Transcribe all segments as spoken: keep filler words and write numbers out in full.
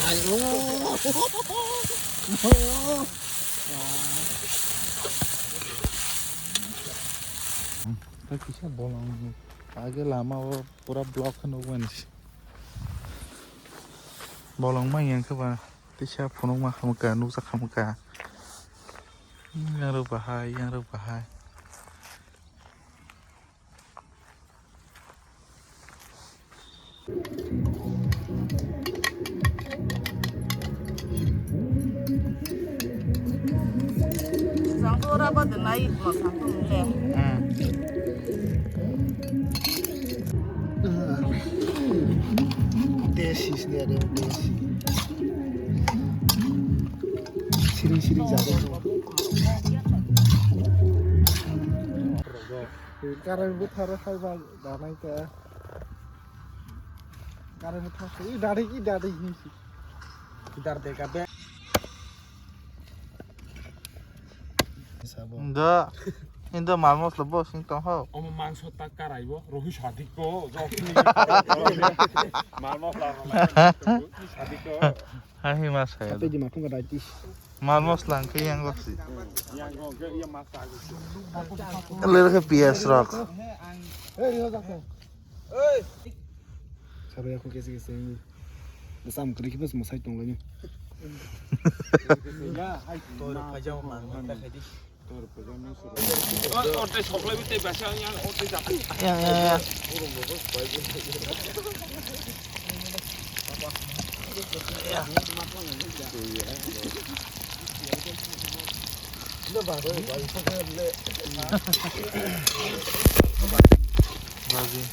Tei kisa bolong age lama o pura block khe nukmani. Bolong manya khe ba tisa phunukma khamkha, nukjak khamkha. Yang rw bahai, yang rw bahai. Sangkora ba denai mo sangkung le. Hmm. Desi sini ada desi. Siring siring jaga. Karang buthar hai ba danai ta. Karang buthar hai dadai ki dadai hi si. Dar de ka be. Sabo. Indo, indo mal mosla bo sing tong ho. Omo mangso ta karai bo, rohi sadik ko, jok ni. Mal mosla rohi sadik ko. Hai, hai, mas hai. Tapi di matung ka daitis. Mal mosla ang ke yang goksi. Yang go ke iya mas ta. Lele ke P S rok. Hei, rio jak. Hei. Sabai aku kesi kesi. Sam kri kibas masai tong lagi. Ya, hai. Tor pajau mang mang ta khai di. Tor pajau mang suru. Oi, orte soklai bite basa yang orte jak. Ya, ya, ya. Baji.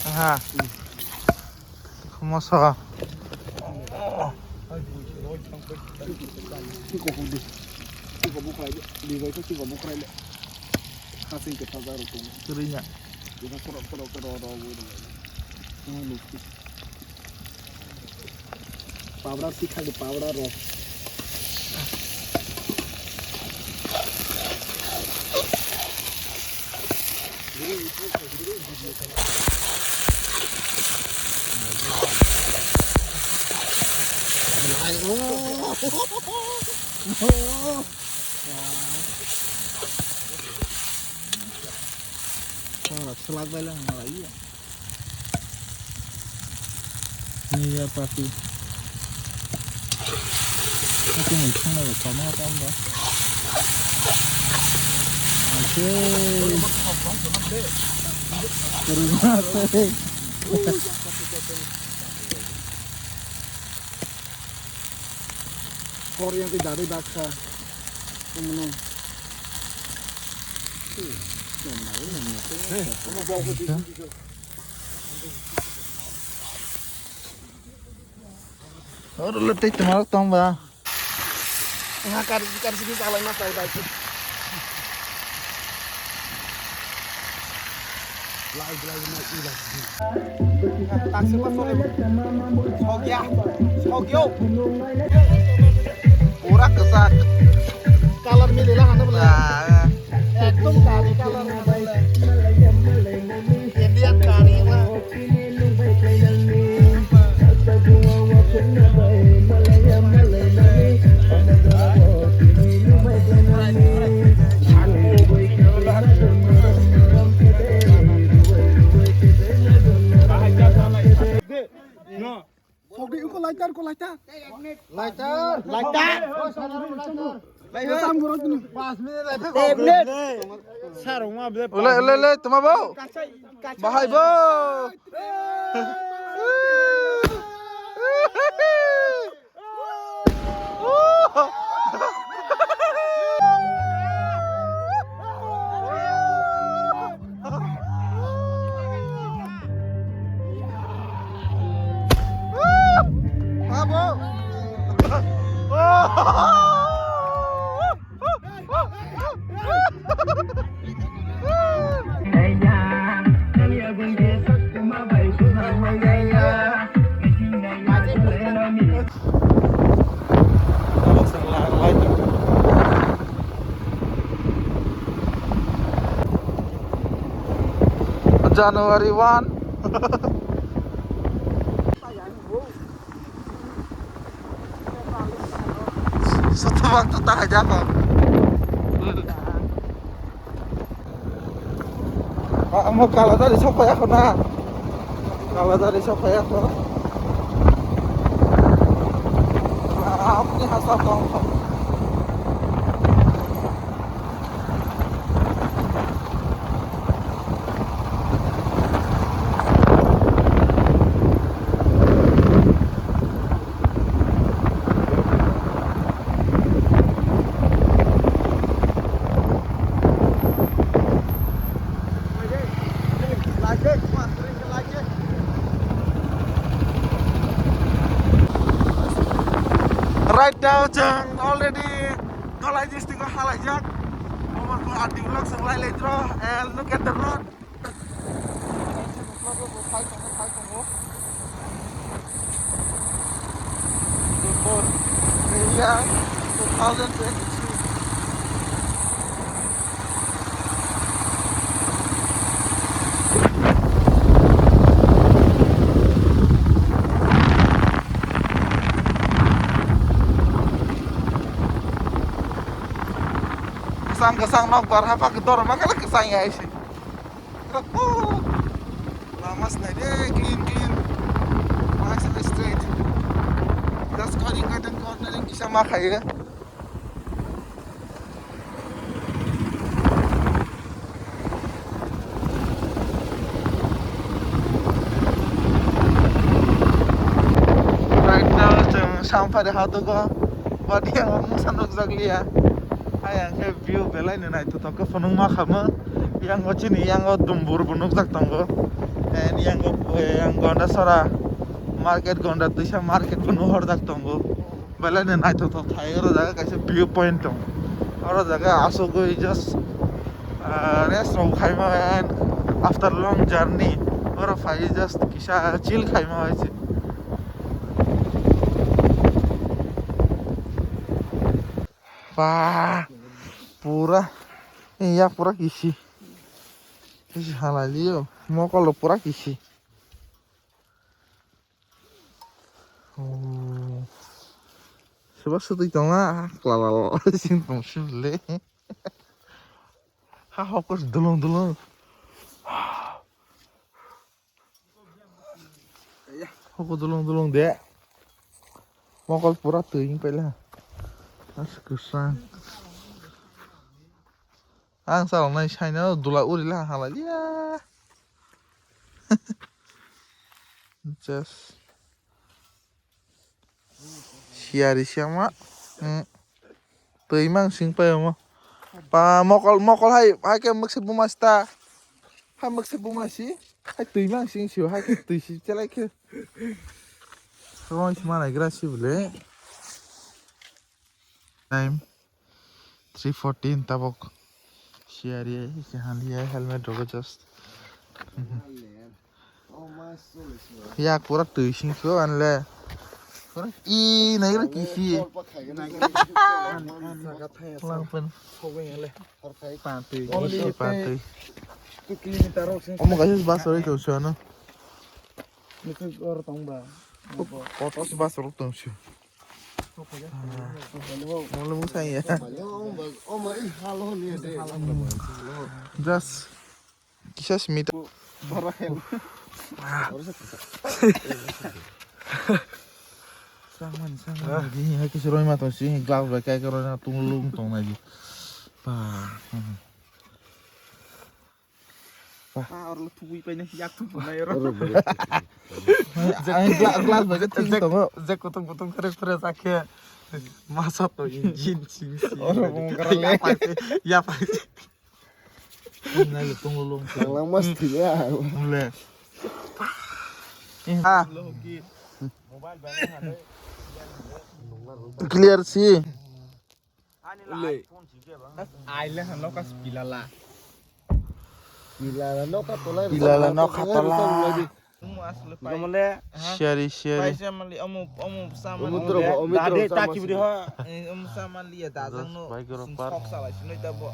Ha. Moso. Tiko bukhai le. Khasing ke thajar ko. Kirinya. Ina koro koro koro ro ro. Pabra sikha de pabra ro. Salak bai lang malai ya. New Year party. Aku mau sama sama apa? Oke. Terima kasih. Korean ti dari baksa. Ini. Oro le tei tongmarok tong ba. Nga kar kar sigi salai ma sai bai. Lai lai ma i lai. Taksi ma sokya. Sokyo. Pura kwchak. Color mili la hana bwla. Ekdom kari color hana bwla. Indian kari ma. No. Sokdi, uko lighter, uko lighter. Lighter. Lighter. Tam goro tini. Pas minute lighter. Ten minute. Sar, wng ma bele. Ulai, ulai, ulai, tuma bo. Kachai, kachai. Bahai bo. January one. Bang tu tak aja kok. Amo Kalajari sok phai ako na. Kalajari sok phai ako. Apni hasa tong. Right now, chwng already Dholai district o halaijak. Omo khe R D block chwng lai lai tro. And look at the road. Before India two thousand twenty-three. Kwchang kwchang nok bar ha, bak dor ma kala kwchang ya isi. Lama snai de, clean, clean. Nice and straight. Just cutting, cutting, cornering kisa ma khaye. Right now, chwng Samphari hatugo, but yang mungsa nukjak liya. Ayang khe view belai no naithothok khe phunukma khamu. Yango chini yango dumbur bo nukjak tongo. And yango, yango Gondasora market, Gonda twisa market bo nuhorjak tongo. Belai no naithothok thai, oro jaga kaisa view point tong. Oro jaga asugwi just, ah, rest rok khaima and after long journey oro phai just kisa chill khaima hai se. Ba, pura, ya pura kisi. Kisi halai liyo, mokol rok pura kisi. Oh. Soba sotwi tongna, klala sing tong sibole. Ha, hokos dulung dulung. Hokos dulung dulung de. Mokol pura twi wng paila. As kwsang. Ang salongnai saino dula uri la halai liya. Just. Siyari siyama. Hmm. Twi mang sing pai omo. Pa mokol, mokol hai, hai ke mukse buma sta. Hai mukse buma si. Hai twi mang sing si, hai ke twi si chelai ke. Rong si manai gra si bole. Time three fourteen tabok. Siyari, si hali ya helmet rogo just. Yak pura twi sing so anle. Pura i nai ra kisi. Lang pen. Pa twi, kisi pa twi. Omo kaisa bus roi tong so ano. Kotos bus rok tong so. Molo mung sang ya. Just kisa simi ta. Sangman, sangman. Di hai kisa roi ma tong si, glass bai kai ka roi na tung lung tong na di. Pa. Pa, oro lo thugwi paina, yak thugwi nai oro. Ang gla-, glass bai khe thik tongo. Je kutung kutung khere khere sakhe. Masa to injin sing sing. Oro bung kara le. Ya paise, ya paise. Nai lo tung lo. Ang lang mas thile. Mule. Ha. Clear si. Aile han noka pilala. Pilala noka tola. Pilala noka tola. Gomole. Share, share. Paisa mali omu, omu samali. Omu tro bo, omu tro. Dade samali. Taki bri ho. Eh, omu samali ya dajang no. Bai goro par. Sok salai sinoi tabo.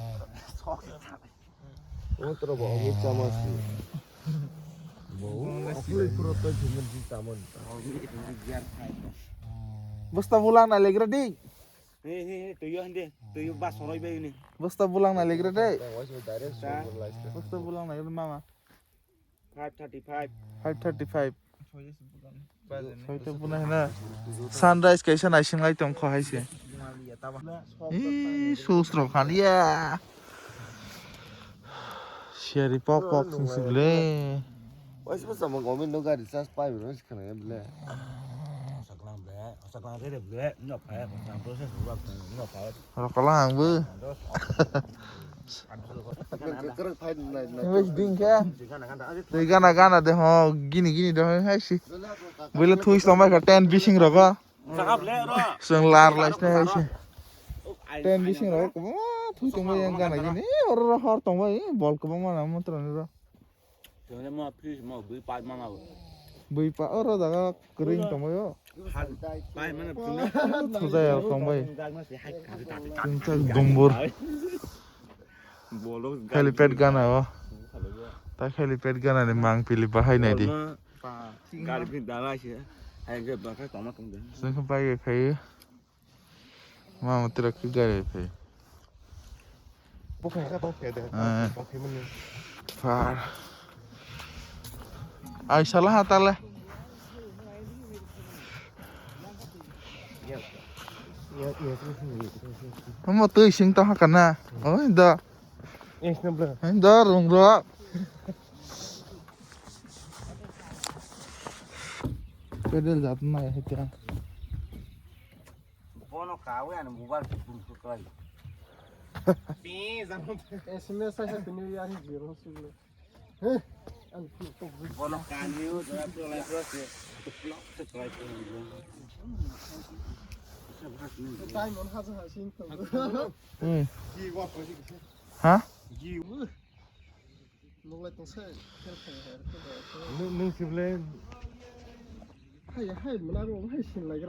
Sok salai. Omu tro bo, omu samali. Bo, omu pura to jumur ji samali. Basta bulan na legra di. He, he, he, tuyo hande, tuyo bas soroi bai ni. Bosta bulang na legre de. Bosta bulang na legre mama. Five thirty-five. Five thirty-five. Soita buna hena. Sunrise kaisa naising lai tong kho hai se. Ih, sus rok khan ya. Siari pok pok sing sing le. Wai se bwsa mo gomi no gari charge pai bro se khana ya bile. Saklang ble, saklang re ble, no phai, saklang process ro, no phai. Rokala ang bu. Kwrwk phai nai nai. Wis ding khe. Tei gana gana de ho, gini gini de ho hai si. Bwle thui tong bai kha ten bising rogo. Chwng lar lai sne hai si. Ten bising rogo kwbangma thui tong bai yang gana gini. Oro ro hor tong bai bol kwbangma na montro ni ro. Tongde mo fridge mo bui pai mama bo. Bui pa oro jaga kring tongbaio. Pai mana tongde. Thujaya tongbai. Tungchak dumbur. Bolo helipad gana o. Ta helipad gana ni mang pili bahai nai di. Gari phi dala se. Hai ge baka tongma tongde. Sengkhe pai khai. Mama tira khe gari phai. Bukhai ka tong phe de. Eh. Tong phe mani. Thar. Ai sala ha tale. Omo twi sing to hakana. Oi da. Oi da rung ro. Pedal jat na hai tira. Bono kawi ani mobile tu tu kai. Pi jam. S M S sa sa tini ya ni zero sile. Heh. An tu tu. Bono kani u jara tu lai pro se. Tu pro tu kai tu. Time on ha ha sin tu. Hmm. Ji wa ko ji. Ha? Ji u. Nwng lai tongsa, khe phai hai, khe phai hai. Nwng, nwng sible. Hai, hai, mwnang rok hai sin lai gra.